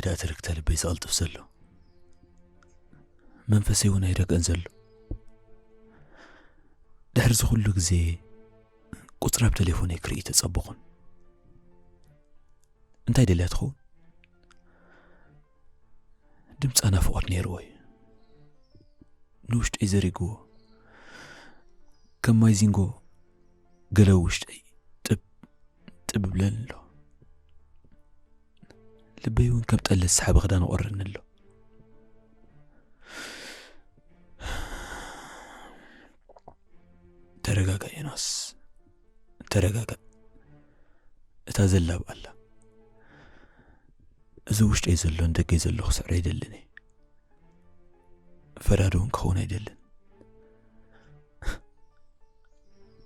ዳኣ ትርክተ ልበይ ዝቐልጥፍ ዘሎ፣ መንፈሰይ እውን ኣይረግእን ዘሎ። ድሕሪ እዚ ኩሉ ግዜ ቁጽራ ኣብ ተሌፎነይ ክርኢ ተጸበኹን። እንታይ ደልያ ትኸውን? ድምጻ ናፍቖት ነይርዎ እዩ። ንውሽጠይ ዘሪግዎ፣ ከም ማይ ዚንጎ ገለ ውሽጠይ ጥብ ጥብ ይብለኒ ኣሎ። ልበይ እውን ከም ጠለ ዝሰሓበ ክዳን ይቖርረኒ ኣሎ። ተረጋጋእ ዮናስ፣ ተረጋጋእ። እታ ዘላ ኣብኣ ኣላ። እዚ ውሽጠይ ዘሎን ደገይ ዘሎ ክስዕር ኣይደልን እየ። ፈራዲ እውን ክኸውን ኣይደልን።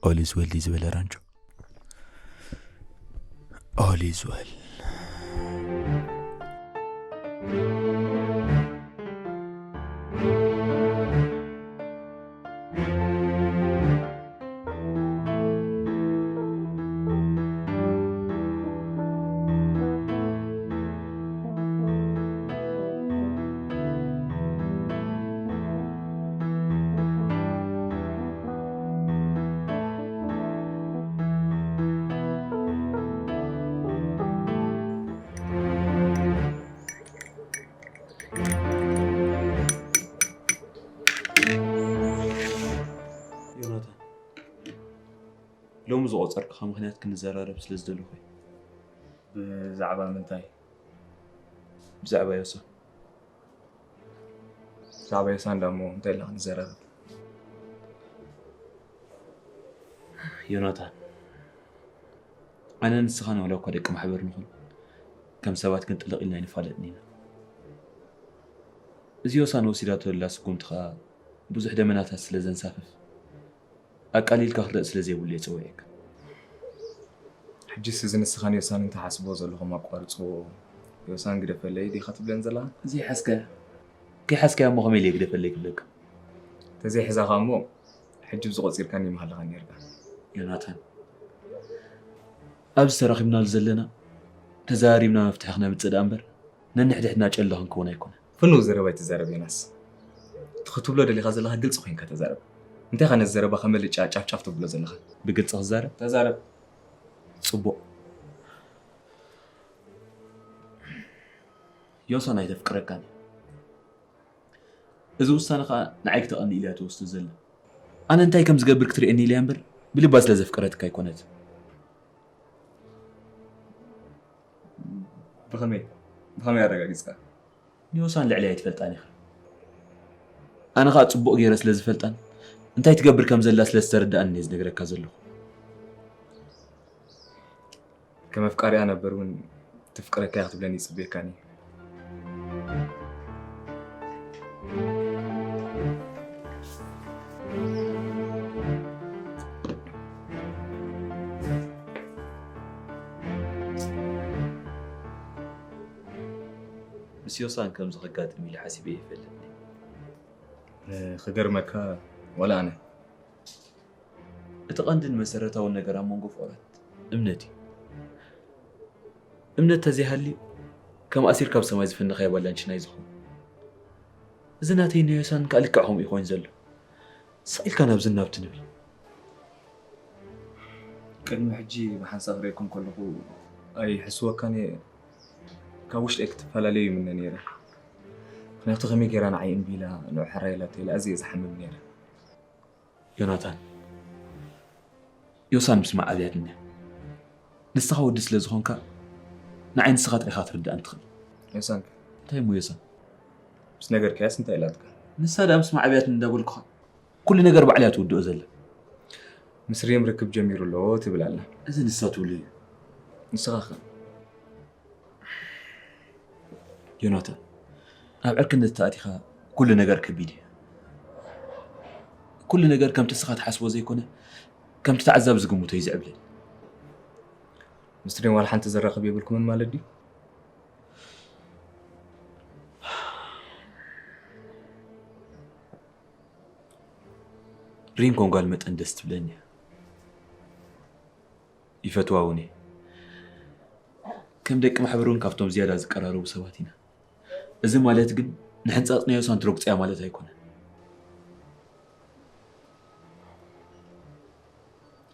All is well ድዩ ዝበለ ራንጆ? All is well። ዮናታን፣ ሎሚ ዝቖጸርኩኻ ምኽንያት ክንዘራረብ ስለ ዝደለኹ እየ። ብዛዕባ ምንታይ? ብዛዕባ ዮሳ። ብዛዕባ ዮሳ እንዳ እሞ እንታይ ኢልና ክንዘራረብ? ዮናታን፣ ኣነ ንስኻን ዋላ እኳ ደቂ ማሕበር ንኹን፣ ከም ሰባት ግን ጥልቕ ኢልና ኣይንፋለጥን ኢና። እዚ ዮሳን ወሲዳቶ ዘላ ስጉምቲ ኸኣ ብዙሕ ደመናታት ስለ ዘንሳፍፍ፣ ኣቃሊልካ ክትረእ ስለ ዘይብሉ እየ ጸዊዐካ። ሕጂስ እዚ ንስኻን ዮሳንን ትሓስብዎ ዘለኹም ኣቋርጽዎ። ዮሳን ግደፈለይ ዲኻ ትብለን ዘለኻ? ዘይሓዝካያ፣ ከይሓዝካያ እሞ ከመይ ኢለ ግደፈለይ ክብለካ? ተዘይሕዛኻ እሞ ሕጂ ብዚ ቆጺርካኒ ምሃለኻ ነይርካ። ዮናታን፣ ኣብዚ ተራኺብናሉ ዘለና ተዘራሪብና መፍትሒ ክነምጽእ ደኣ እምበር፣ ነንሕድሕድና ጨለ ክንከውን ኣይኮነን። ፍኑው ዘረባ ኣይትዛረብ ዮናስ። እቲ ክትብሎ ደሊኻ ዘለኻ ግልጺ ኮይንካ ተዛረብ። እንታይ ኢኻ ነዚ ዘረባ ከመልጫ ጫፍጫፍ ተብሎ ዘለኻ? ብግልጺ ክዛረብ? ተዛረብ። ጽቡቕ። ዮሳን ኣይተፍቅረካን እያ። እዚ ውሳነ ኸኣ ንዓይ ክተቐኒ ኢላ እያ ትወስዶ ዘላ። ኣነ እንታይ ከም ዝገብር ክትርእየኒ ኢላ እያ እምበር፣ ብልባ ስለ ዘፍቀረትካ ኣይኮነትን። ብኸመይ? ብኸመይ ኣረጋጊጽካ? ንዮሳን ልዕለይ ኣይትፈልጣን ኢኻ። ኣነ ኸኣ ጽቡቕ ገይረ ስለ ዝፈልጣን፣ እንታይ ትገብር ከም ዘላ ስለ ዝተረድኣን እየ ዝነግረካ ዘለኹ። ከም ኣፍቃሪኣ ነበር እውን ትፍቅረካ እያ ክትብለኒ ይጽበየካን እየ። ምስ ዮሳን ከምዚ ከጋጥም ኢለ ሓሲበ ኣይፈልጥን እየ። እ፣ ክገርመካ፣ ዋላ ኣነ። እቲ ቀንድን መሰረታውን ነገር ኣብ መንጎ ፍቑራት እምነት እዩ። እምነት ተዘይሃልዩ፣ ከም ኣሲር ካብ ሰማይ ዝፍንኻዮ ባላንቺና እዩ ዝኸውን። እዚ ናተይ ንዮሳን ከኣ ልክዕ ከምኡ እዩ ኮይኑ ዘሎ። ስቕ ኢልካ ናብዚ ናብቲ ንብል። ቅድሚ ሕጂ ብሓንሳእ ክርእየኩም ከለኹ ኣይሕስወካን እየ። ካብ ውሽጠይ ክትፈላለዩ ይምነ ነይረ። ምኽንያቱ ከመይ ገይራ ንዓይ እምቢ ኢላ ንዑ ሕራይ ኢላቶ ኢለ ኣዝየ ዝሓምም ነይረ። ዮናታን፣ ዮሳን ምስማዕ ኣብያትኒ እያ። ንስኻ ወዲ ስለ ዝኾንካ ንዓይ ንስኻ ጥራይ ኢኻ ክትርድኣኒ ትኽእል። ዮሳን ከ? እንታይ እሞ ዮሳን? ምስ ነገርካያስ እንታይ ኢላትካ? ንሳ ደኣ ምስማዕ ኣብያትኒ እንዳበልኩኻ ኩሉ ነገር ባዕላ እያ ትውድኦ ዘላ። ምስ ሪም ርክብ ጀሚሩ ኣሎ ትብል ኣላ። እዚ ንሳ ትብሎ እዩ። ንስኻ ከ? ዮናታን፣ ኣብ ዕርክነት ተኣቲኻ ኩሉ ነገር ከቢድ እዩ። ኩሉ ነገር ከምቲ ንስኻ ትሓስቦ ዘይኮነ፣ ከምቲ ተዓዛቢ ዝግምቶ እዩ ዝዕብለል። ምስ ሪም ዋላ ሓንቲ ዘራኽብ የብልኩምን ማለት ድዩ? ሪም ከም ጓል መጠን ደስ ትብለኒ እያ። ይፈትዋ እውን እየ። ከም ደቂ ማሕበር እውን ካብቶም ዝያዳ ዝቀራረቡ ሰባት ኢና። እዚ ማለት ግን ንሕንጻጽ ናይ ዮሳን ትረግጾ እያ ማለት ኣይኮነን።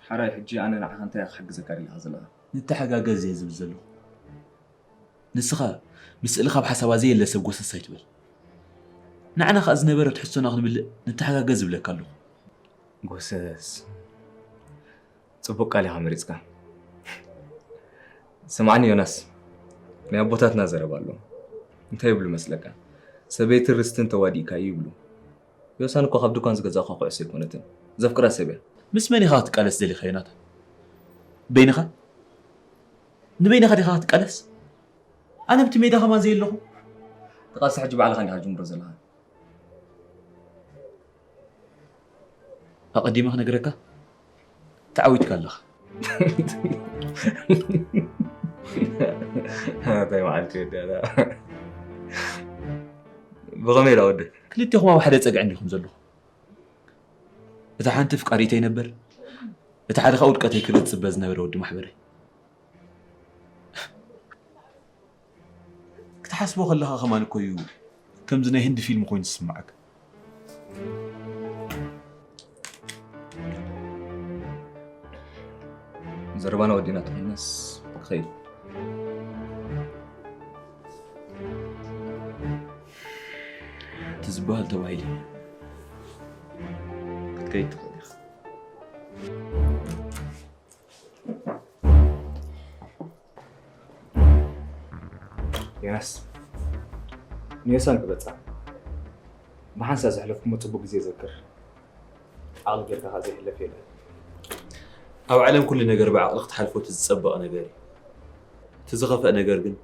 ሓራይ፣ ሕጂ ኣነ ንዓኻ እንታይ እየ ክሕግዘካ ደሊኻ ዘለኻ? ንተሓጋገዝ እየ ዝብል ዘለኹ። ንስኻ ምስ ስእልኻ ኣብ ሓሳባ ዘየለ ሰብ ጎሰስ ኣይትበል። ንዓና ከኣ ዝነበረ ትሕዝቶና ክንምልእ ንተሓጋገዝ ዝብለካ ኣለኹ። ጎሰስ። ጽቡቕ ቃል ኢኻ መሪጽካ። ስምዓኒ ዮናስ፣ ናይ ኣቦታትና ዘረባ ኣሎ። እንታይ ይብሉ መስለካ? "ሰበይትን ርስትን ተዋዲእካ እዩ" ይብሉ። ዮሳን እኮ ካብ ድኳን ዝገዛእኳ ኩዕሶ ኣይኮነትን። ዘፍቅራ ሰብ እያ። ምስ መን ኢኻ ክትቃለስ ደሊኻ ዮናታን? በይንኻ? ንበይንኻ ዲኻ ክትቃለስ? ኣነ ኣብቲ ሜዳ ከማን ዘየለኹ? እቲ ቃልሲ ሕጂ ባዕልኻ ኢኻ ትጅምሮ ዘለኻ። ኣቐዲመ ክነግረካ፣ ተዓዊትካ ኣለኻ። እንታይ መዓልቲ ወዲ ኣታ? ብኸመይ ኢላ ወዲ? ክልቴኹም ኣብ ሓደ ጸግዒ እንዲኹም ዘለኹም። እታ ሓንቲ ፍቃሪተይ ነበር፣ እቲ ሓደ ኸኣ ውድቀተይ ክርኢ ዝጽበ ዝነበረ ወዲ ማሕበረይ። ክትሓስቦ ከለኻ ከማን እኮ እዩ ከምዚ ናይ ህንዲ ፊልም ኮይኑ ዝስምዓካ። ዘረባና ወዲእና ተኾይናስ ክኸይድ። እቲ ዝበሃል ተባሂሉ እዩ። ክትከይድ ትኽእል ኢኻ። ዮናስ፣ ንዮሳን ክበጻ ብሓንሳእ ዘሕለፍኩሞ ጽቡቕ ግዜ ዘክር። ዓቕሊ ጌርካ ከኣ ዘይሕለፍ የለን። ኣብ ዓለም ኩሉ ነገር ብዓቕሊ ክትሓልፎ እቲ ዝጸበቐ ነገር እዩ። እቲ ዝኸፍአ ነገር ግን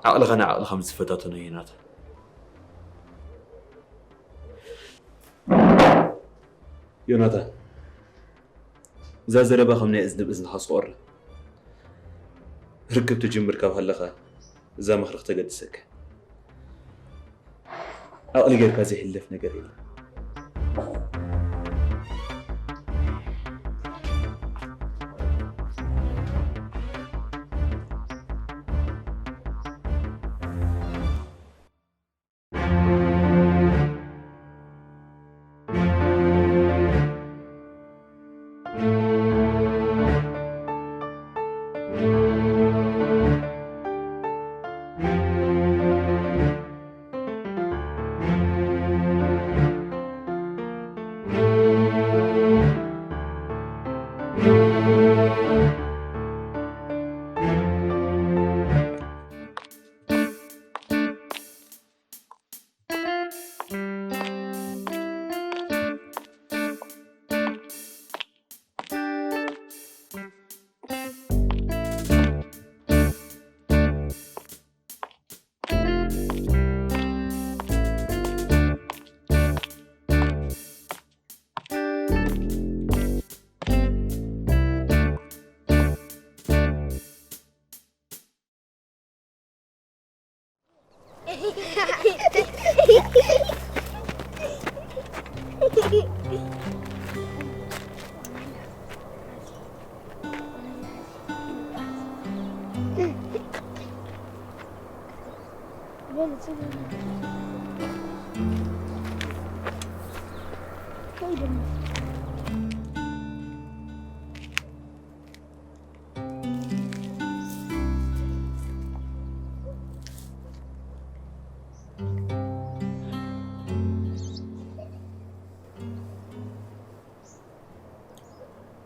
ዓቕልኻ ንዓቕልኻ ምስ ዝፈታተኖ እዩ ናታ። ዮናታን፣ እዛ ዘረባ ከም ናይ እዝኒ ብእዝንኻ ስቆራ። ርክብ ትጅምር ካብ ሃለኻ እዛ ምኽሪ ክተገድሰካ። ዓቕሊ ጌርካ ዘይሕለፍ ነገር የለን።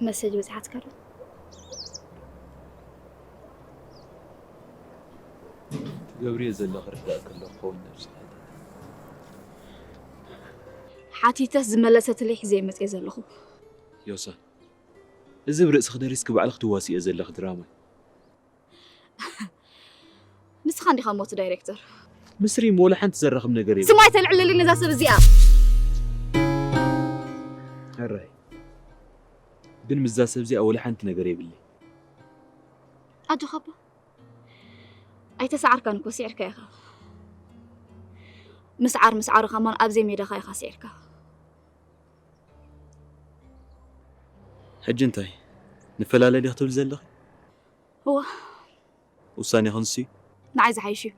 መሰጅ በጺሓትካ ዶ? ትገብርዮ ዘለኺ ርዳእ ከሎ ክኸውን ነብስኻ። ሓቲተስ ዝመለሰትለይ ሒዘ መጽየ ዘለኹ። ዮሳ፣ እዚ ብርእስኺ ደሪስኪ ባዕልኺ ትዋስእዮ ዘለኺ ድራማ እዩ። ንስኻ እንዲኻ ሞት ዳይሬክተር። ምስ ሪም ወላ ሓንቲ ዘራኽብ ነገር የብለይን። ስማይ ተልዕልልኝ ነዛ ሰብ እዚኣ። ሕራይ። ግን ምስዛ ሰብ እዚኣ ወላ ሓንቲ ነገር የብለይን። ኣጆኻ እባ። ኣይተሰዓርካን እኮ፣ ስዒርካ ኢኻ። ምስዓር ምስዓሩ ከማን ኣብ ዘይሜዳኻ ኢኻ ስዒርካ። ሕጂ እንታይ? ንፈላለ ዲኺ ትብሊ ዘለኺ? እወ። ውሳኔኺ ንሱ እዩ? ንዓይ ዝሓይሽ እዩ።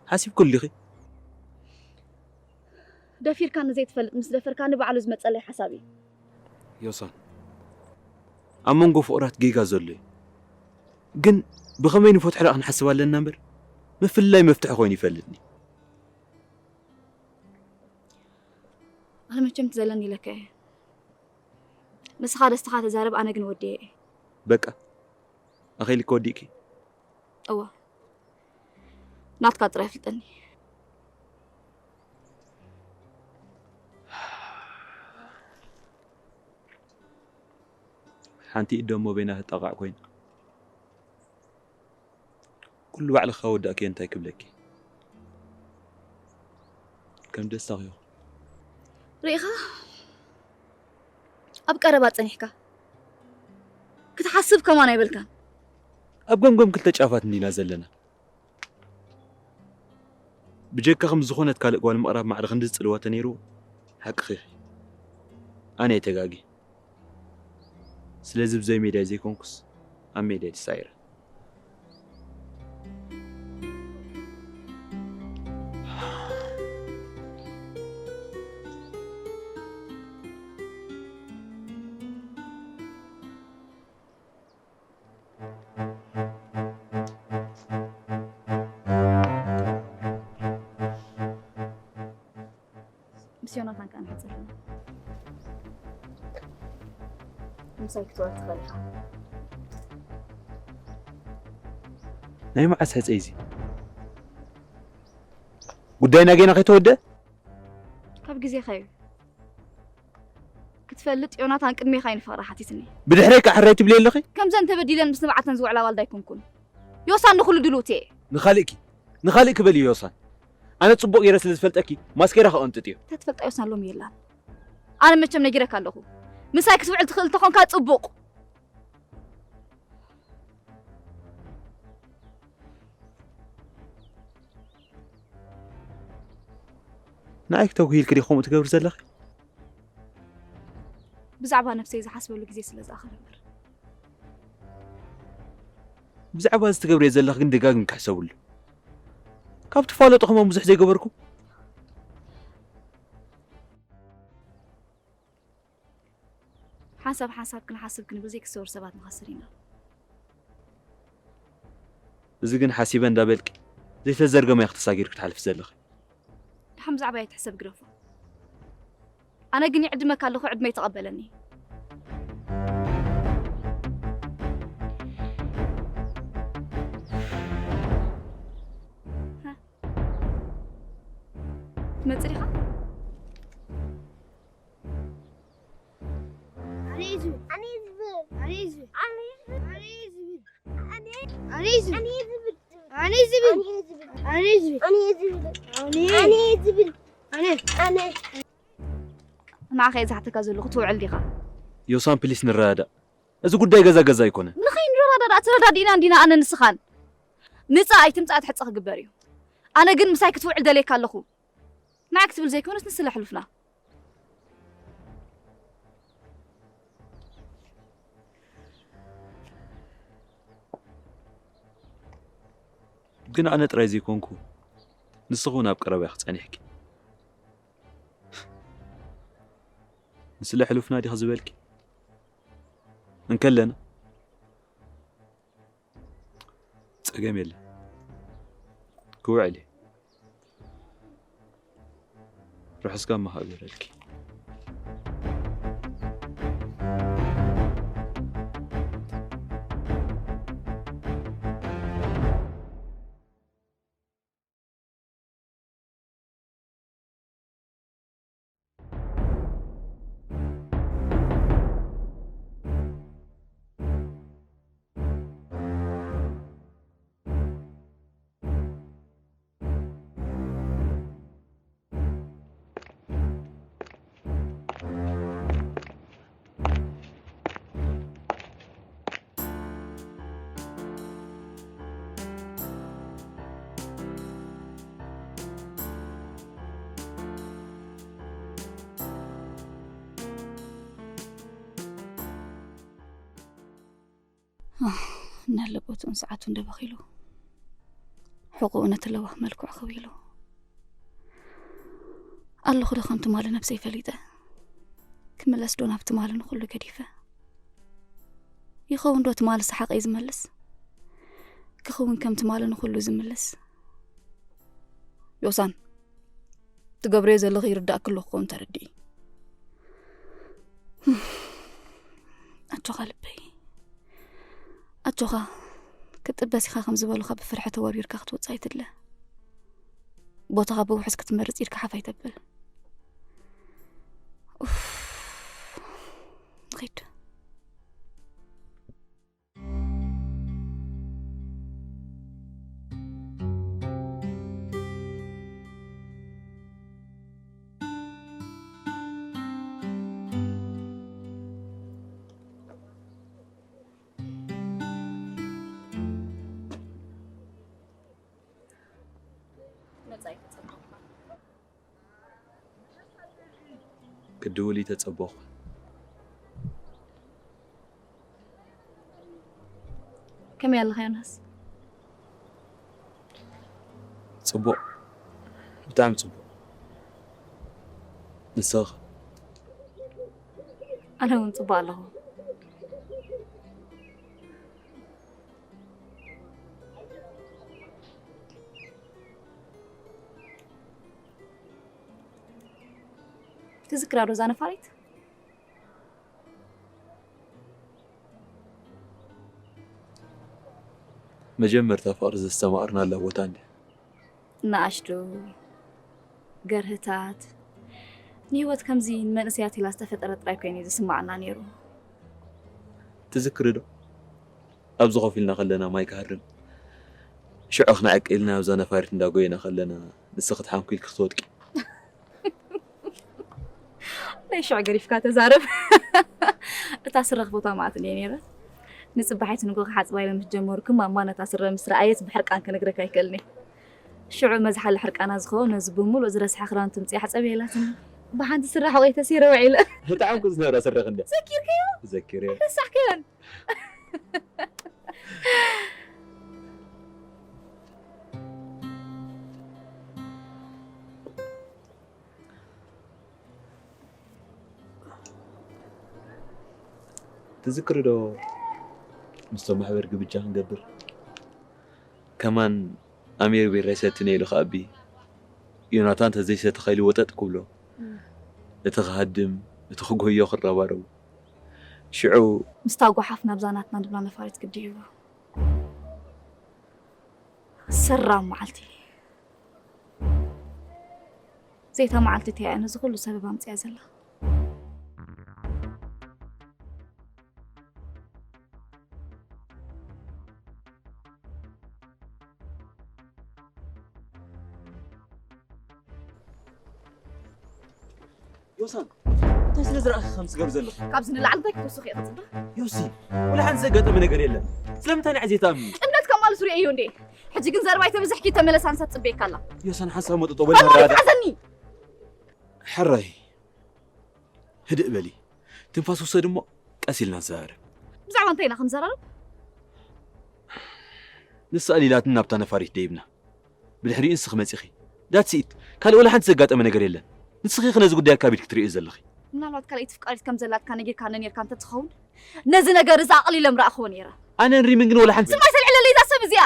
ሓሲብክሉ ዲኺ? ደፊርካኒ ዘይትፈልጥ ምስ ደፈርካኒ ባዕሉ ዝመጸለይ ሓሳብ እዩ። ዮሳን፣ ኣብ መንጎ ፍቑራት ጌጋ ዘሎ እዩ። ግን ብኸመይ ንፈትሖ ደኣ ክንሓስብ ኣለና እምበር፣ ምፍልላይ መፍትሒ ኮይኑ ይፈልጥኒ። ኣነ መቸም ትዘለኒ ኢለካ እየ። ንስኻ ደስትኻ ተዛረብ፣ ኣነ ግን ወዲየ እየ። በቃ፣ ኣኺልኪ ወዲእኪ? እወ፣ ናትካ ጥራይ ኣፍልጠኒ። ሓንቲ ኢድ ደሞ በይና ትጣቃዕ ኮይና። ኩሉ ባዕልኻ ወዳእክዮ እንታይ ክብለኪ? ከም ደስታኺ ይኹን። ርኢኻ፣ ኣብ ቀረባ ጸኒሕካ ክትሓስብ ከማን ኣይበልካን። ኣብ ገምገም ክልተ ጫፋት እንዲና ዘለና። ብጀካ ከም ዝኾነት ካልእ ጓል ምቕራብ ማዕረ ክንዲ ዝጽልዋ ተነይሩ። ሓቅኺ ኢኺ። ኣነ እየ ተጋጊ። ስለዚ ብዘይ ሜዳይ ዘይኮንኩስ ኣብ ሜዳይ ተሳዒረ። ምስ ዮናታን ከኣ ንሕጽር ኣለና። ምሳይ ክትውዕል ትኽእል ኢኻ። ናይ መዓስ ሕጸይ እዚ? ጉዳይና ጌና ከይተወደአ? ካብ ግዜኻ እዩ። ክትፈልጥ ዮናታን ቅድሜኻ እዩ ንፍቕሪ ሓቲትኒ። ብድሕረይ ከኣ ሕራይ ትብሊ ኣለኺ? ከምዘን ተበዲለን ምስ ንብዓተን ዝውዕላ ዋልዳ ኣይኮንኩን። ዮሳን ንኹሉ ድልውቲ እየ። ንኻልእኪ፣ ንኻልእ ክበሊ ዮሳን። ኣነ ጽቡቕ ገይረ ስለ ዝፈልጠኪ ማስኬራ ከኣ ኣንጥጥዮ። ተትፈልጣ ዮሳን ሎሚ የላን። ኣነ መቸም ነጊረካ ኣለኹ። ምሳይ ክትውዕል ትኽእል እንተኾንካ ጽቡቕ። ንዓይ ክተጉሂልኪ ዲኺ ከምኡ ትገብሪ ዘለኺ? ብዛዕባ ነብሰይ ዝሓስበሉ ግዜ ስለ ዝኣኸለ እምበር። ብዛዕባ እዚ ትገብርዮ ዘለኺ ግን ደጋግምኪ ሕሰብሉ። ካብ ትፋለጡ ከማን ብዙሕ ዘይገበርኩ። ሓንሳብ ሓንሳብ ክንሓስብ ክንብል ዘይክሰወር ሰባት ንኸስር ኢና። እዚ ግን ሓሲበ እንዳበልኪ ዘይተዘርገመ ኢኺ ተሳጊርኪ ትሓልፊ ዘለኺ። ድሓን ብዛዕባ ኣይትሕሰብ ግደፎ። ኣነ ግን ይዕድመካ ኣለኹ፣ ዕድመይ ተቐበለኒ። ትመጽእ ዲኻ? ኣነ እዩ ዝብል። ኣነ እዩ ዝብል። ኣነ እዩ ዝብል። ኣነ እዩ ዝብል። ኣነ እዩ ዝብል። ኣነ እዩ ዝብል። ኣነ እዩ ዝብል። ኣነ እዩ ዝብል። ኣነ እዩ ዝብል። ኣነ እዩ ዝብል። ኣነ እዩ ዝብል። ኣነ እዩ ዝብል። ኣነ። ኣነ። ንዓኻ እየ ዝሓተካ ዘለኹ፣ ትውዕል ዲኻ? ዮሳን፣ ፕሊስ ንረዳዳእ። እዚ ጉዳይ ገዛ ገዛ ኣይኮነን። ንኸይንረዳዳእ ተረዳዲእና እንዲና ኣነ ንስኻን። ምጻእ ኣይትምጻእ ትሕጸ ክግበር እዩ። ኣነ ግን ምሳይ ክትውዕል ደልየካ ኣለኹ። ንዓይ ክትብል ዘይኮነስ ንስለ ሕሉፍና። ግን ኣነ ጥራይ ዘይኮንኩ ንስኺ እውን ኣብ ቀረባ ኢኺ ጸኒሕኪ። ንስለ ሕሉፍና ዲኺ ዝበልኪ? እንከለና ጸገም የለን። ክውዕል እየ። ርሑስ ጋማ ሃገረልኪ። እናለ ቦትኡን ሰዓቱ እንደበኺሉ ሕቁኡ ነቲ ለዋህ መልክዑ ኸዊሉ። ኣለኹ ዶ ከም ትማሊ ነብሰይ ፈሊጠ? ክምለስ ዶ ናብ ትማሊ ንኹሉ ገዲፈ? ይኸውን ዶ ትማሊ ሰሓቐይ ዝመልስ? ክኸውን ከም ትማሊ ንኹሉ ዝምልስ? ዮሳን፣ ትገብርዮ ዘለኺ ይርዳእኪ ኣለኹ ክኸውን ተረድኢ። ኣጆኻ ልበይ፣ ኣጆኻ። ክትጥበስ ኢኻ ከም ዝበሉኻ ብፍርሒ ተወርዊርካ ክትወጽእ ኣይትድለ። ቦታኻ ብውሑስ ክትመርጽ ኢድካ ሓፍ ኣይተብል። ኡፍ፣ ንኺድ። መጻኢ ተጸበኹ። ክድውል ተጸበኹ። ከመይ ኣለኻ ዮናስ? ጽቡቕ፣ ብጣዕሚ ጽቡቕ። ንስኻ? ኣነ እውን ጽቡቕ ኣለኹ። ትዝክራ ዶ እዛ ነፋሪት? መጀመርታ ፍቕሪ ዘስተማቕርናላ ቦታ እንድያ። ንኣሽቱ ገርህታት ንህይወት ከምዚ ንመንእሰያት ኢላ ዝተፈጠረ ጥራይ ኮይኑ እዩ ዝስማዓና ነይሩ። ትዝክሪ ዶ? ኣብዚ ኮፍ ኢልና ከለና ማይ ክሃርም፣ ሽዑ ክንዕቅ ኢልና ኣብዛ ነፋሪት እንዳጎየና ከለና ንስኺ ክትሓምኩ ኢልኪ ክትወድቂ። ናይ ሽዑ ገሪፍካ ተዛረብ። እታ ስረ ክፈትዋ መዓት እንድየ ነይረ። ንጽባሒት ንግሆ ክሓጽባ ኢለ ምስ ጀመርኩ ማማ ነታ ስረ ምስ ረኣየት ብሕርቃን ክነግረካ ኣይክእልን እየ። ሽዑ መዝሓሊ ሕርቃና ዝኸውን ነዚ ብምሉእ ዝረስሐ ክዳን ትምጽእ ሓጸብ የላትን። ብሓንቲ ስረ ሕቆይ ተሲረ ውዒለ። ብጣዕሚ ክዝነብራ ስረኽ እንድያ። ዘኪርካዮ? ዘኪረ። ረሳሕካዮን? ትዝክሪ ዶ ምስቶም ማሕበር ግብጃ ክንገብር? ከማን ኣሚር ቢራ ይሰትነ ኢሉ ከኣቢ፣ ዮናታን ተዘይሰተኻ ኢሉ ወጠጥ ክብሎ። እም። እቲ ክሃድም፣ እቲ ክጎዮ ክረባረቡ። ሽዑ ምስታ ጓሓፍ ናብዛ ናትና ንብላ ነፋሪት ግዲ ይብሉ። ሰራም መዓልቲ። ዘይታ መዓልቲ እቲኣ እያ ነዚ ኩሉ ሰበብ ኣምጽያ ዘላ። ዮሳን፣ እንታይ ስለ ዝረኣኺ ከም ትገብሪ ዘለኺ? ካብዚ ንላዕሊ እንታይ ክትውስኺ ኢኺ ጽቡቕ? ዮሲ፣ ወላ ሓንቲ ዘጋጠመ ነገር የለን። ስለምንታይ ንዓይ ዘይትኣምኒ? እምነትካ ማለት ርእየዮ እንዴ? ሕጂ ግን ዘረባ ኣይተብዝሕኪ፣ ተመለስ፣ ኣንሳ ትጽበየካ ኣላ። ዮሳን፣ ሓንሳብ መጠጦ በሊ፣ ኣማኒ ንረዳዳእ። ትሓዘኒ። ሕራይ፣ ህድእ በሊ። ትንፋስ ውሰድ እሞ ቀስ ኢልና ንዘራረብ። ብዛዕባ እንታይ ኢና ክንዘራረብ? ንሳ ኣሊላትና ናብታ ነፋሪት ደይብና። ብድሕሪኡ ንስኺ መጺኺ። That's it። ካልእ ወላ ሓንቲ ዘጋጠመ ነገር የለን። ንስኺ ኢኺ ነዚ ጉዳይ ኣካቢድኪ ትርእዮ ዘለኺ። ምናልባት ካልኣይቲ ፍቃሪት ከም ዘላትካ ነጊርካኒ ነይርካ እንተትኸውን፣ ነዚ ነገር እዚ ኣቕሊለ ምረኣኽዎ ነይረ። ኣነን ሪምን ግን ወላ ሓንቲ ስማይ ሰልዕለለይ እዛ ሰብ እዚኣ።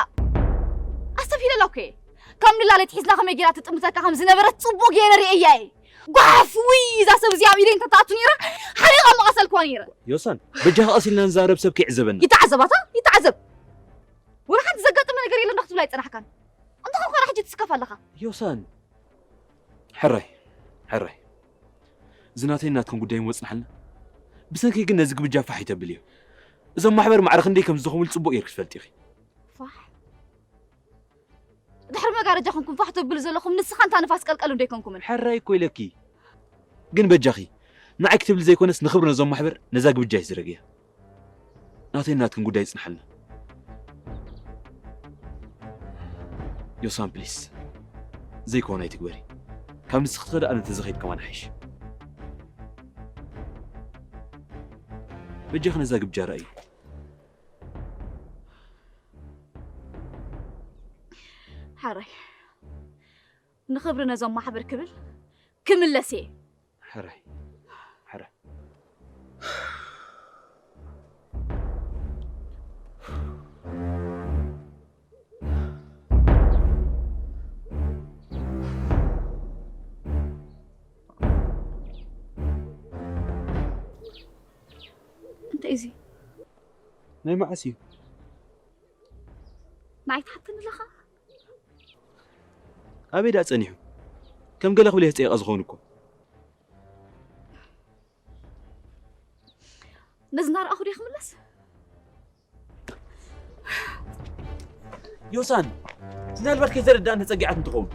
ኣስተብሂለላ እኮ እየ። ካብ ንላለይት ሒዝና ከመይ ጌራ ትጥምተካ ከም ዝነበረት ጽቡቕ ገይረ ርእየያ እየ። ጓሓፍ፣ ውይ፣ እዛ ሰብ እዚኣ ኣብ ኢደይ እንተትኣቱ ነይራ፣ ሓሪቐ ምቐሰልክዋ ነይረ። ዮሳን፣ በጃኻ ቀስ ኢልና ንዛረብ፣ ሰብ ከይዕዘበና። ይተዓዘባታ፣ ይተዓዘብ። ወላ ሓንቲ ዘጋጠመ ነገር የለን ዶ ክትብል ኣይጸናሕካን? እንተኾንካ ሕጂ ትስከፍ ኣለኻ። ዮሳን፣ ሕራይ፣ ሕራይ። እዚ ናተይን ናትክን ጉዳይ እሞ ጽንሓልና። ብሰንኪ ግን ነዚ ግብጃ ፋሕ ይተብል እዩ። እዞም ማሕበር ማዕረ ክንደይ ከም ዝደኸሙሉ ጽቡቕ ጌርኪ ትፈልጢ ኢኺ። ፋሕ? ድሕሪ መጋረጃ ኮንኩም ፋሕ ተብሉ ዘለኹም ንስኻ እንታ ንፋስ ቀልቀል እንዶ ኣይኮንኩምን። ሕራይ እኮ ኢለኪ። ግን በጃኺ፣ ንዓይ ክትብሊ ዘይኮነስ ንኽብሪ ነዞም ማሕበር ነዛ ግብጃ ይዝረግያ። ናተይን ናትክን ጉዳይ ይጽንሓልና። ዮሳን፣ ፕሊስ፣ ዘይኮነ ኣይትግበሪ። ካብ ንስኺ ትኸዲ ኣነ እንተዘኸይድ ከማን ይሓይሽ። በጃኺ ነዛ ግብጃ ርኣዩ። ሕራይ፣ ንኽብሪ ነዞም ማሕበር ክብል ክምለስ እየ። ሕራይ፣ ሕራይ። እንታይ እዚ? ናይ መዓስ እዩ? ንዓይ ትሓተኒ ኣለኻ? ኣበይ ደኣ ጸኒሑ? ከም ገለ ክብል እየ ጸይቐ ዝኸውን እኮ። ነዚ እናረኣኹ ድየ ክምለስ? ዮሳን፣ ምናልባት ከይተረዳእኒ ተጸጊዓት እንትኸውን።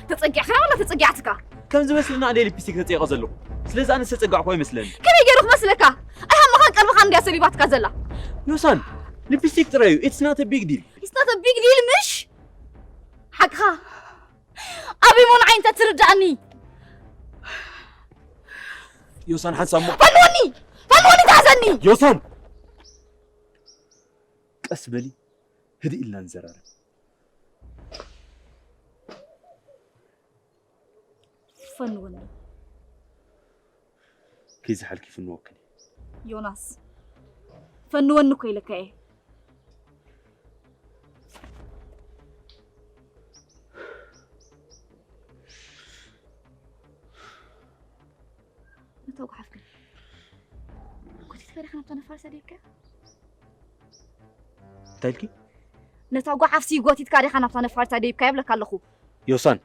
ተጸጊዕካ ወላ ተጸጊዓትካ? ከም ዝመስለና ኣነ ሊፕስቲክ ተጸይቐ ዘለኹ። ስለዚ ኣነ ዝተጸጋዕኩ ኣይመስለኒ። ከመይ ገይሩ ክመስለካ? ኣይሃመኻን ቀልብኻን እንድያ ሰሊባትካ ዘላ። ዮሳን፣ ሊፕስቲክ ጥራይ እዩ። It's not a big deal። It's not a big deal ምሽ? ሓቅኻ። ኣበይ ሞ ንዓይ እንተ ትርዳእኒ? ዮሳን ሓንሳብ ሞ። ፈልወኒ! ፈልወኒ ተሓዘኒ! ዮሳን! ቀስ በሊ፣ ህድእ ኢልና ንዘራረብ። ፈንወኒ። ከይዝሓልኪ ፍንወክን። ዮናስ፣ ፈንወኒ እኮ ኢለካ እየ። ነታ ጓሓፍ ግን ጎቲትካ ዲኻ ናብታ ነፋሪት ሰዲድካያ? እንታይ ኢልኪ? ነታ ጓሓፍሲ ጎቲትካ ዲኻ ናብታ ነፋሪት ሰዲድካያ ይብለካ ኣለኹ። ዮሳን፣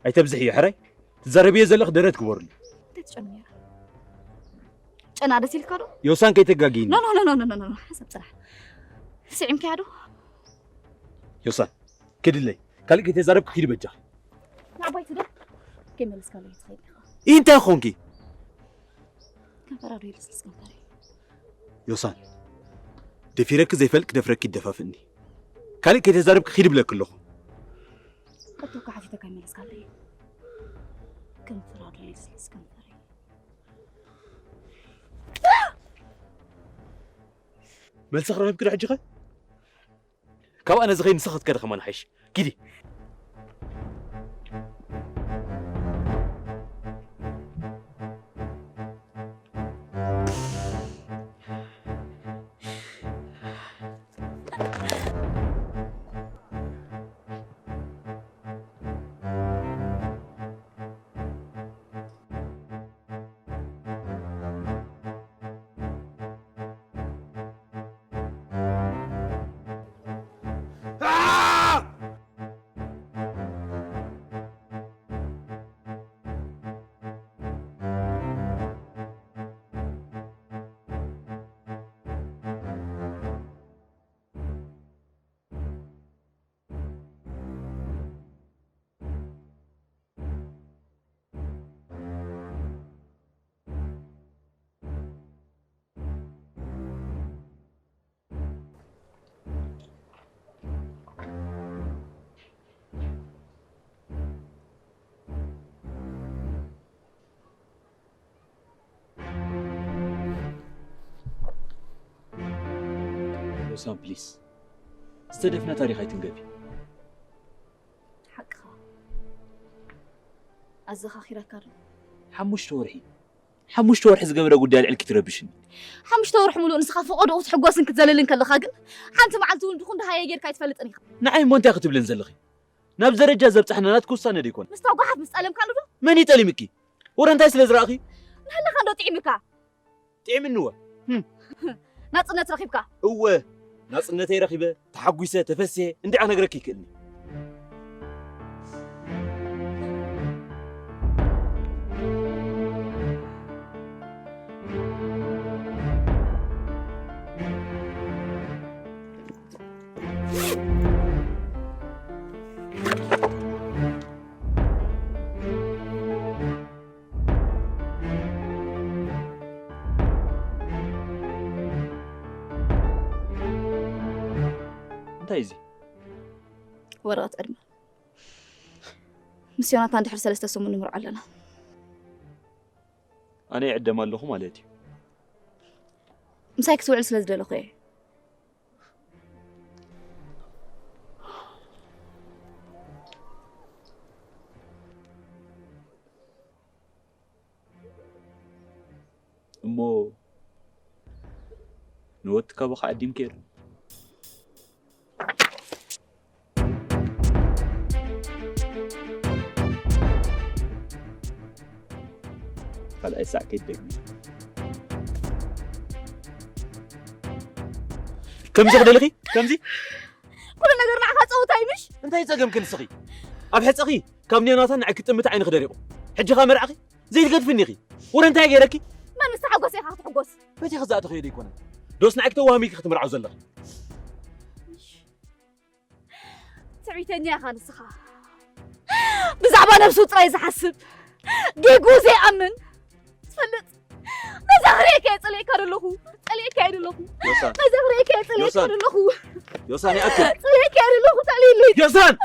ኣይተብዝሕዮ ሕራይ። ትዛረብዮ ዘለኺ ደረት ግበርሉ። እንታይ ትጨኑ ነይራ? ጨና ደስ ኢልካ ዶ? ዮሳን ከይተጋግይኒ። ኖ፣ ኖ፣ ኖ፣ ኖ፣ ኖ፣ ኖ፣ ሓሳብ ጽናሕ። ስዒምካያ ዶ? ዮሳን፣ ክድለይ። ካልእ ከይተዛረብኪ ኪዲ በጃኺ። ንዓባይ ትደር። ከይመለስካለይ ትኸይድ ኢኻ። እንታይ ኾንኪ? ከንፈራ ዶ ይልስልስ ከንፈረይ? ዮሳን፣ ደፊረኪ ዘይፈልጥ ክደፍረኪ ይደፋፍእኒ። ካልእ ከይተዛረብኪ ኪዲ ብለኪ ኣለኹ። ሕቶካ ሓቲተካ ይመለስካለይ። ከንፈራ ዶ ይልስልስ ከንፈረይ? መልሲ ክረኺብኪ ዶ ሕጂ ኸ? ካብ ኣነ ዝኸይድ ንስኺ ክትከዲ ከማን ሓይሽ። ኪዲ። ሮሳን፣ ፕሊስ፣ ዝተደፍነ ታሪኽ ኣይትንገፊ። ሓቅኻ። ኣዘኻኺረካ ዶ? ሓሙሽተ ወርሒ፣ ሓሙሽተ ወርሒ ዝገበረ ጉዳይ ኣልዒልኪ ትረብሽኒ። ሓሙሽተ ወርሒ ሙሉእ ንስኻ ፈቐዶኡ ክትሕጎስን ክትዘልልን ከለኻ ግን፣ ሓንቲ መዓልቲ እውን ድኹም ደሃየ ጌርካ ኣይትፈልጥን ኢኻ። ንዓይ እሞ እንታይ ክትብልን ዘለኺ? ናብ ደረጃ ዘብጽሐና ናትኪ ውሳነ ዶ ይኮን? ምስታ ጓሓፍ ምስ ጠለምካሉ ዶ? መን እዩ ጠሊምኪ? ወረ እንታይ ስለ ዝረኣኺ? ንህልኻ ዶ ጥዒምካ? ጥዒምኒ እወ። ህም። ናጽነት ረኺብካ? እወ፣ ናጽነተይ ረኺበ፣ ተሓጒሰ፣ ተፈሲሐ፣ እንድዒ ክነግረኪ ይክእልኒ። እንታይ እዚ? ወረቐት ዕድመ። ምስ ዮናታን ድሕሪ ሰለስተ ሰሙን ንምርዖ ኣለና። ኣነ ይዕደም ኣለኹ ማለት እዩ። ምሳይ ክትውዕል ስለ ዝደለኹ እየ። እሞ ንወድካ ብኻ ዓዲም ከይሩ። ካልኣይ ሳዕ ከይደግም። ከምዚ ክደልኺ? ከምዚ? ኩሉ ነገር ንዓኻ ጸወታ እዩ ምሽ? እንታይ ጸገምኪ ንስኺ? ኣብ ሕጸኺ ካብ ኔናታ ንዓይ ክጥምት ዓይንኺ ደሪቑ። ሕጂ ኸኣ መርዓኺ? ዘይትገድፍኒ ኢኺ። ወረ እንታይ ገይረኪ? መን ንስኻ ሓጎስ ኢኻ ክትሕጎስ? በቲ ኸዛእቲ ኸይደ ኣይኮነን። ዶስ ንዓይ ክተዋህሚኪ ክትምርዓው ዘለኺ? ትዕቢተኛ ኢኻ ንስኻ። ብዛዕባ ነብሱ ጥራይ ዝሓስብ፣ ጌጉ ዘይኣምን። ትፈልጥ? ነዛ ክርእየካ እየ ጸሊኤካ ዘለኹ። ጸሊኤካ እየ ዘለኹ። ዮሳን። ነዛ ክርእየካ እየ ጸሊኤካ ዮሳን። ዘለኹ። ዮሳን፣ ይኣክል። ጸሊኤካ እየ ዘለኹ። ተልይለይ። ዮሳን!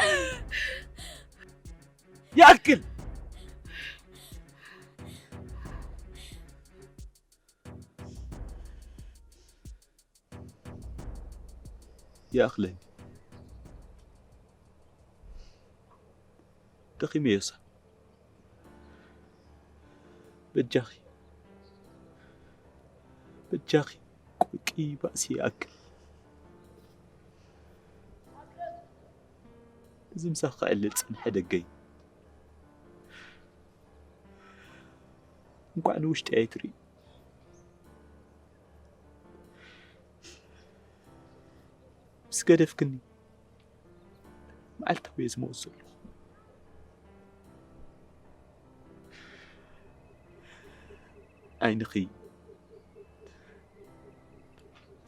ይኣክል። ይኣኽለኒ። ደኺመ ዮሳን። በጃኺ፣ በጃኺ፣ ቆቂ ባእሲ ይኣክል። እዚ ምሳኺ ክዕልል ዝጸንሐ ደገይ። እንኳዕ ንውሽጢ ኣይትርኢ። ምስ ገደፍክኒ፣ መዓልታዊ እየ ዝመውት ዘለኹ። ዓይንኺ፣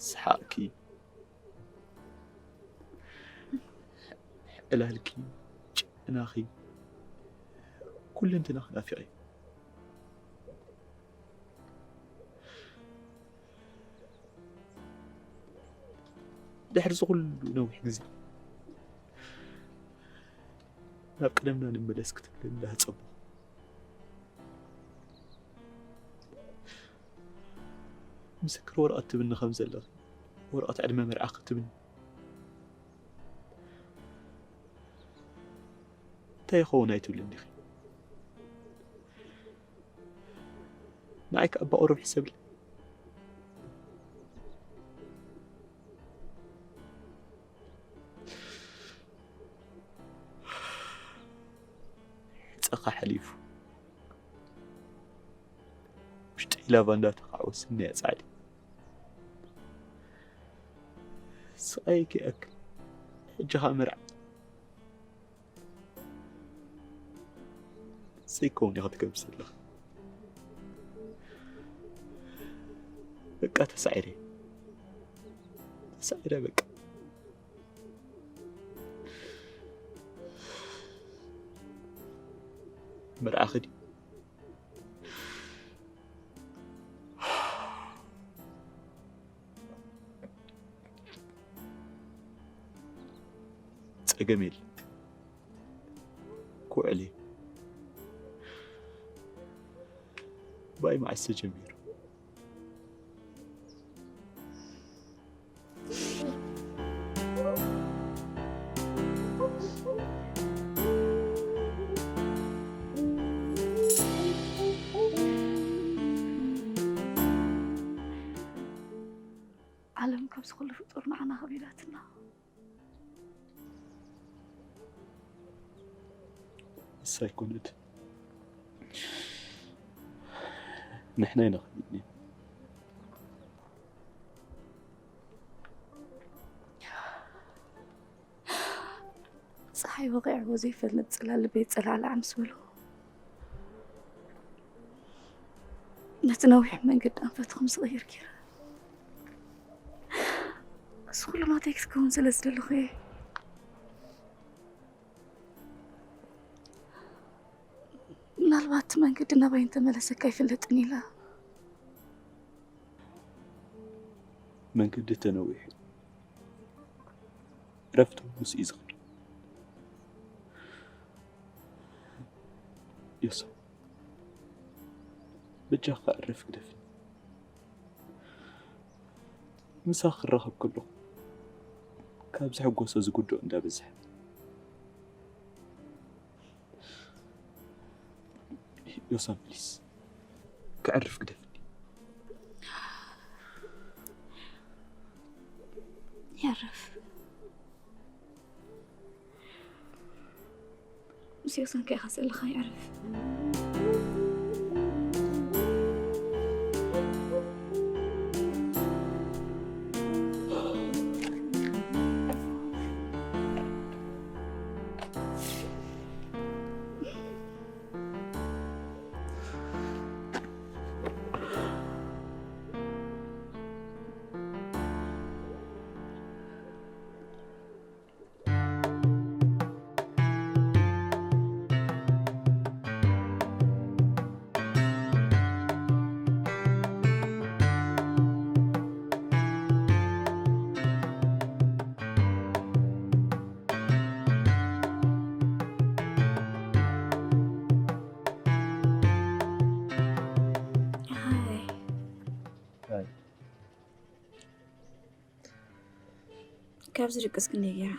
ሰሓቕኪ፣ ዕላልኪ፣ ጨናኺ፣ ኩለንትናኺ ናፊቐ። ድሕሪ እዚ ኩሉ ነዊሕ ግዜ ናብ ቀደምና ንመለስ ክትብለኒ እንዳተጸበኹ። ምስክር ወረቐት ትብኒ ከም ዘለኺ፣ ወረቐት ዕድመ መርዓ ክትብኒ። እንታይ ይኸውን ኣይትብልን ዲኺ? ንዓይ ከኣ ብቑሩብ ሕሰብለይ። ሕጸኻ ሓሊፉ፣ ውሽጠይ ላቫ እንዳተኻዕወ ስኒ ኣጻዕዲ። ስቓይ ከይኣክል፣ ሕጂ ኸኣ መርዓ። ዘይከውን ኢኻ ትገብር ዘለኻ። በቃ ተሳዒረ። ተሳዒረ በቃ። መርዓኺ ድዩ? ጸገም የለን። ክውዕል እየ። ባይ መዓስ ተጀሚሩ? ዓለም ካብዚ ኩሉ ፍጡር ንዓና ከቢዳትና። ንሳ ኣይኮነትን። ንሕና ኢና ከቢድና። ጸሓይ ወቒዕዎ ዘይፈልጥ ጽላል ልበይ ጸላዕላዕ ምስ በሎ፣ ነቲ ነዊሕ መንገዲ ኣንፈት ከም ዝቕይር ገይረ። እዚ ኩሉ ናተይ ክትከውን ስለ ዝደለኹ እየ። ምናልባት እቲ መንገዲ ናባይ እንተመለሰካ ኣይፍለጥን ኢለ። መንገዲ ተነዊሑ፣ ዕረፍቲ እውን ምስኡ እዩ ዝኸይድ። ዮሰፍ፣ በጃኻ ዕረፍ ግደፍኒ። ምሳኺ ክራኸብ ከለኹ ካብ ዝሕጎሶ ዝጉድኦ እንዳበዝሐ። ዮሳን ፕሊስ፣ ከዕርፍ ግደፍኒ። ዕረፍ። ምስ ዮሰንካ ኢኻ ዘለኻ፣ ይዕረፍ። ካብዚ ድቅስ ክንደይ ገይራ?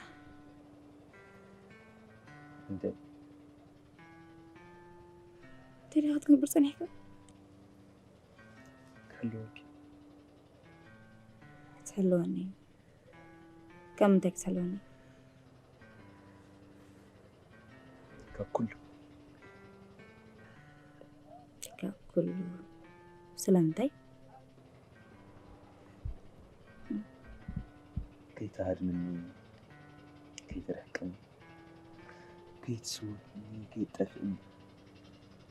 እንተ እንተ ኢልካ ክትገብር ጸኒሕካ? ክሕልወኪ። ክትሕልወኒ? ካብ ምንታይ ክትሕልወኒ? ካብ ኩሉ። ካብ ኩሉ። ስለምንታይ? ከይትሃድምኒ፣ ከይትርሕቅኒ፣ ከይትስውርኒ፣ ከይትጠፍእኒ፣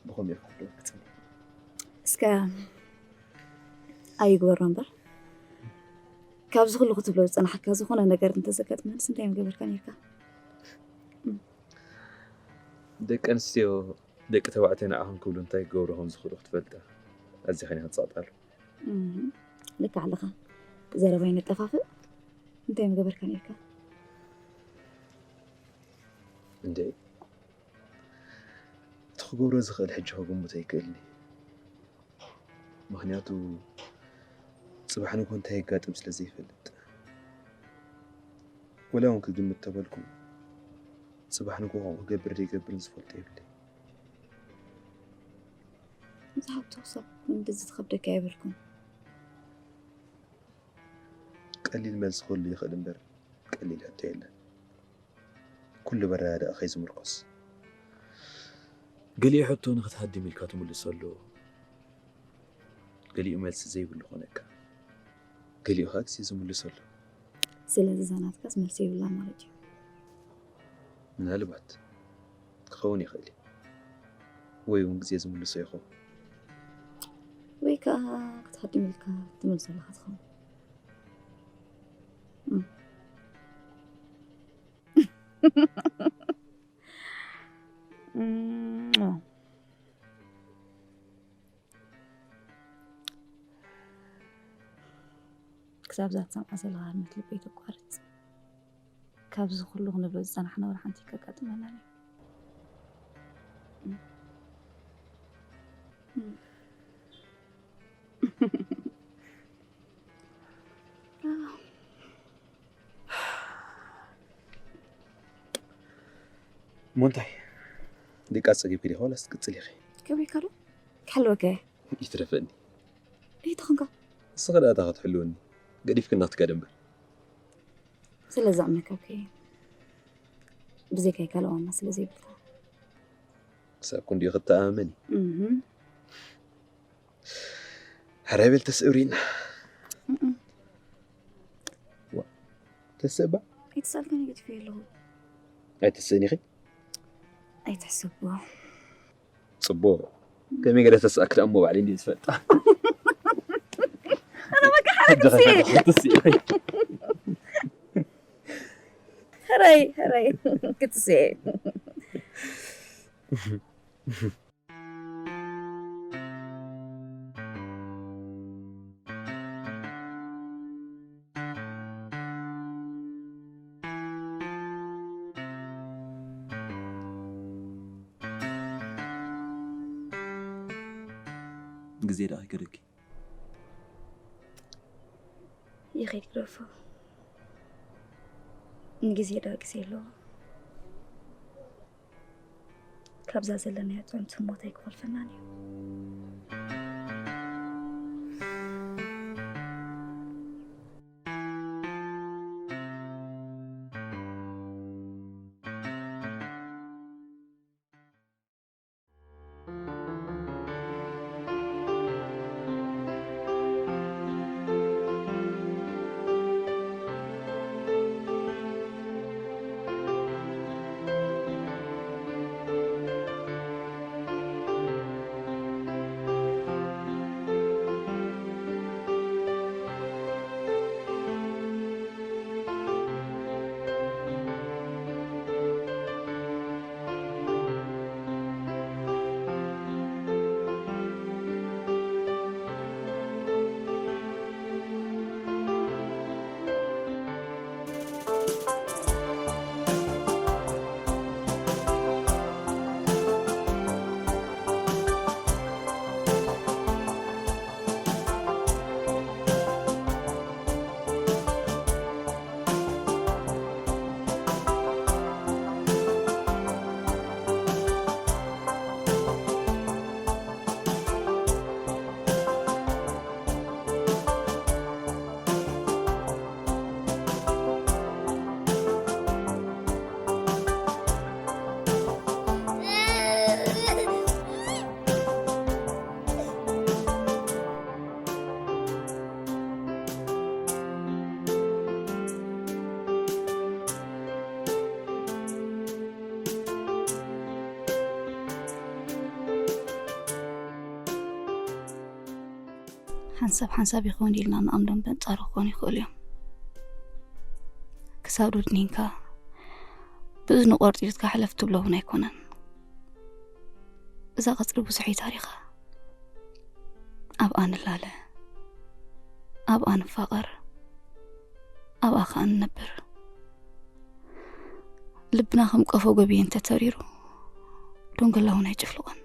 ብኸምኡ ኢኻ ኣለዎ ክጽንሕ። እስከ ኣይግበሮ እምበር፣ ካብዚ ኩሉ ክትብሎ ዝጸናሕካ ዝኾነ ነገር እንተዘጋጥመንስ እንታይ ምገበርካ ነርካ? ደቂ ኣንስትዮ ደቂ ተባዕትዮ ንዓኹም ክብሉ እንታይ ክገብሩ ከም ዝኽእሉ ክትፈልጣ ኣዚኻ ኢኻ ትጸቕጣሉ። እም፣ ልክዕ ኣለኻ። ዘረባ ይነጠፋፍእ። እንታይ ምገበርካ ነርካ? እንዴ፣ እቲ ክገብሮ ዝኽእል ሕጂ ክግምቶ ኣይክእልን እየ። ምኽንያቱ፣ ጽባሕ ንግሆ እንታይ የጋጥም ስለ ዘይፈልጥ። ወላ እውን ክግምት ተበልኩ፣ ጽባሕ ንግሆ ከምኡ ክገብር ዘይገብርን ዝፈልጦ የብለይ። ዝሃብቶ ክሳብ ክንድዚ ዝኸብደካ የብልኩን። ቀሊል መልሲ ክህሉ ይኽእል እምበር፣ ቀሊል ሕቶ የለን። ኩሉ በረዳድኣኸይ ዝምርኮስ። ገሊኡ ሕቶ ንኽትሃድም ኢልካ ትምልሰሉ፣ ገሊኡ መልሲ ዘይብሉ ኮነካ። ገሊኡ ኸኣ ግዜ ዝምልሰሉ። ስለዚ እዛ ናትካስ መልሲ የብላ ማለት እዩ። ምናልባት ክኸውን ይኽእል እዩ። ወይ እውን ግዜ ዝምልሶ ይኸውን። ወይ ከኣ ክትሃድም ኢልካ ትምልሰላ ክትኸውን። እም። እም። ክሳብ እዛ ትሰምዓ ዘለኻ ህርመት ልበይ ተቋርጽ። ካብዚ ኩሉ ክንብሎ ዝጸናሕና ወላ ሓንቲ ከጋጥመና እዩ። እም። እም። እሞ እንታይ? ድቃስ ጸጊብኪ ዲኺ ዋላስ ትቅጽሊ ኢኺ? ከብሪካ ዶ? ክሕልወካ እየ። ይትረፈኒ። ኣይትኹንካ። ንስኺ ደኣ እታ ክትሕልወኒ። ገዲፍክና ክትከዲ እምበር። ስለ ዝኣምነካ እኮ እየ። ብዘይካይ ካልእ ዋና ስለ ዘይብልካ። ክሳብ ክንድኡ ክትተኣማመኒ? እህ። ሕራይ በል ተስእብሪና። እም። ዋ፣ ተስእባ? ኣይተሳእልካኒ ገዲፈዮ ኣለኹ። ኣይተስእን ኢኺ? ኣይትሕሰቦ። ጽቡቕ። ከመይ ገለ ተስኣክላ እሞ ባዕለይ እንድየ ዝፈልጣ። ኣነ በቃ ሓደ ሕጂ ክትስእ። ኸይደ ክትስእ ኢኺ። ሕራይ፣ ሕራይ። ክትስእ። ግዜ ደኣ ከይገደኪ። ይኸይድ ግደፎ። ንግዜ ደኣ ግዜ ኣለዎ። ካብዛ ዘለናዮ ጥዕምቲ ህሞት ኣይክኾልፈናን እዩ። ሓንሳብ ሓንሳብ ይኸውን ኢልና ንኣምኖም በንጻሩ ክኾኑ ይኽእሉ እዮም። ክሳብ ዶድኒንካ ብእዝኒ ቆርጢርትካ ሕለፍ ትብሎ እውን ኣይኮነን። እዛ ቀጽሪ ብዙሕ እዩ ታሪኻ። ኣብኣ ንላለ፣ ኣብኣ ንፋቐር፣ ኣብኣ ከኣ ንነብር። ልብና ከም ቀፎ ጎብየ እንተተሪሩ፣ ዶንገላ እውን ኣይጭፍልቖን።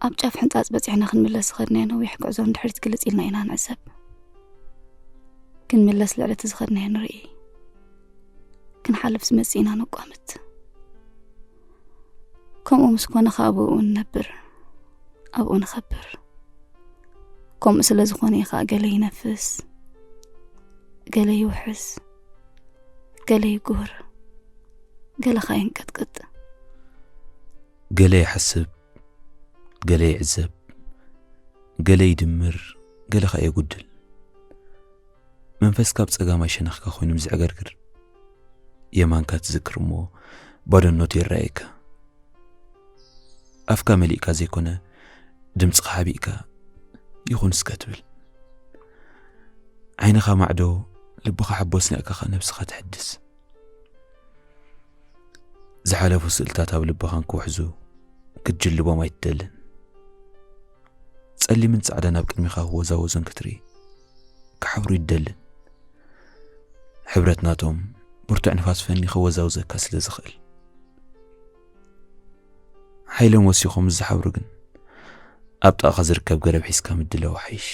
ኣብ ጫፍ ሕንጻጽ በጺሕና ክንምለስ ዝኸድናዮ ነዊሕ ጉዕዞ ንድሕሪት ግልጽ ኢልና ኢና ንዕዘብ። ክንምለስ ልዕሊ እቲ ዝኸድናዮ ንርኢ። ክንሓልፍ ዝመጽእ ኢና ነቋምት። ከምኡ ምስ ኮነ ከኣ ብእኡ ንነብር፣ ኣብኡ ንኸብር። ከምኡ ስለ ዝኾነ እዩ ከኣ ገለ ይነፍስ፣ ገለ ይውሕስ፣ ገለ ይጉህር፣ ገለ ከኣ ይንቀጥቅጥ። ገለ ይሓስብ፣ ገለ ይዕዘብ፣ ገለ ይድምር፣ ገለ ከኣ የጉድል። መንፈስካ ኣብ ጸጋማይ ሸነኽካ ኮይኑ ምስ ዝዕገርግር፣ የማንካ ትዝክር እሞ ባዶነቱ ይረኣየካ። ኣፍካ መሊእካ ዘይኮነ፣ ድምጽኻ ሓቢእካ ይኹን እስከ ትብል። ዓይንኻ ማዕዶ፣ ልብኻ ሓቦ ኣስኒቕካ ኸኣ ነብስኻ ተሐድስ። ዝሓለፉ ስእልታት ኣብ ልብኻ እንክውሕዙ ክትጅልቦም ኣይትደልን። ጸሊምን ጻዕዳን ኣብ ቅድሚኻ ክወዛወዙን ክትርኢ ክሓብሩ ይደልን። ሕብረት ናቶም ብርቱዕ ንፋስ ፈኒ ክወዛውዘካ ስለ ዝኽእል። ሓይሎም ወሲኹ ምስ ዝሓብሩ ግን ኣብ ጥቓኻ ዝርከብ ገረብ ሒዝካ ምድላው ሓይሽ።